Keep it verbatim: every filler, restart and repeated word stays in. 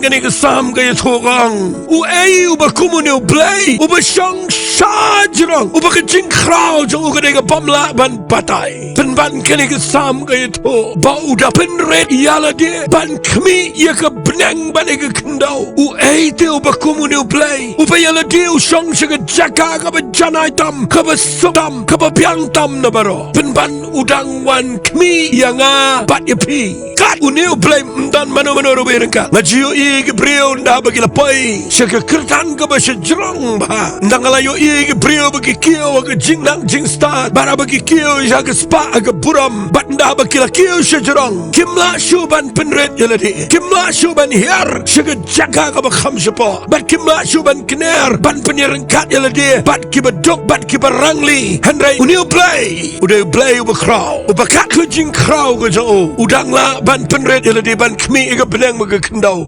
Kane ka Salm ka ïathuh ka ong, uei uba kum une u Blei, uba shong shajrong, uba ka jingkhraw jong u ka dei kaba ym lah ban batai. Pynban kane ka Salm ka ïathuh ba u da pynrit ïa lade ban khmih ïa ka bneng bad ïa ka khyndew. Uei te uba kum une u Blei, uba ïa lade u shong sha ka jaka kaba janai tam, kaba suk tam, kaba biang tam na baroh. Pynban u dang wan khmih ïa nga bad ïa phi. Kat une u Blei, ym don mano mano ruh ba ïaryngkat. Nga ju ïohi ki briew ynda ba ki la poi sha ka kyrdan kaba shajrong bha. Ynda nga la ïohi ki briew ba ki kiew ha ka jingnang jingstad, bad ba ki kiew sha ka spah ha ka burom, bad ynda ba ki la kiew shajrong, kim lah shuh ban pynrit ïa lade, kim lah shuh ban hiar sha ka jaka kaba kham shapoh, bad kim lah shuh ban kner ban pynïaryngkat ïa lade bad kiba duk bad kiba rangli. Hynrei une u Blei u dei u Blei uba khraw, uba kat ka jingkhraw ka jong u, u dang lah ban pynrit ïa lade, ban khmih ïa ka bneng bad ka khyndew.